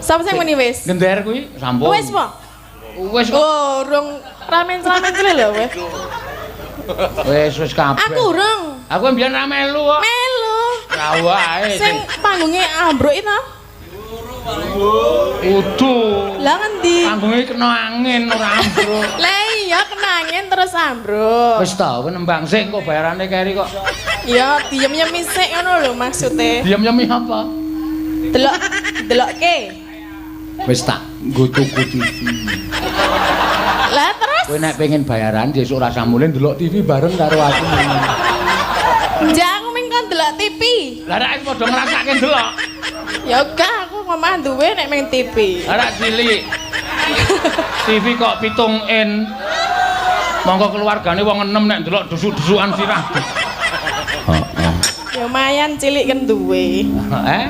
Sapa sing muni wis? Gender kuwi sampun. Wis po? Wis kok. Oh, urung ramen-ramen lho weh. Wis wis kabeh. Aku urung. Aku mbiyen ra melu kok. Melu. Ra wae. Sing panggunge ambruk itu. Udu. Lah ngendi? Panggunge kena angin ora ambruk. Lah iya kena angin terus ambruk. Wis ta, kowe nembang sik kok bayarane keri kok. Ya diem-diem sik ngono lho maksude. Diem-diem apa? Delok delokke. Wis tak nggo tuku TV. Lah terus Kowe nek pengen bayaran sesuk ora samule ndelok TV bareng karo aku. Jak aku ming kon delok TV. Lah nek padha ngrasake ndelok. Ya gak aku ngomah duwe nek ming TV. Lah rak cilik. TV kok 7 in. Monggo keluargane wong enem nek ndelok dusuk-dusukan sirah. Heeh. Ya lumayan cilik kan duwe. Eh?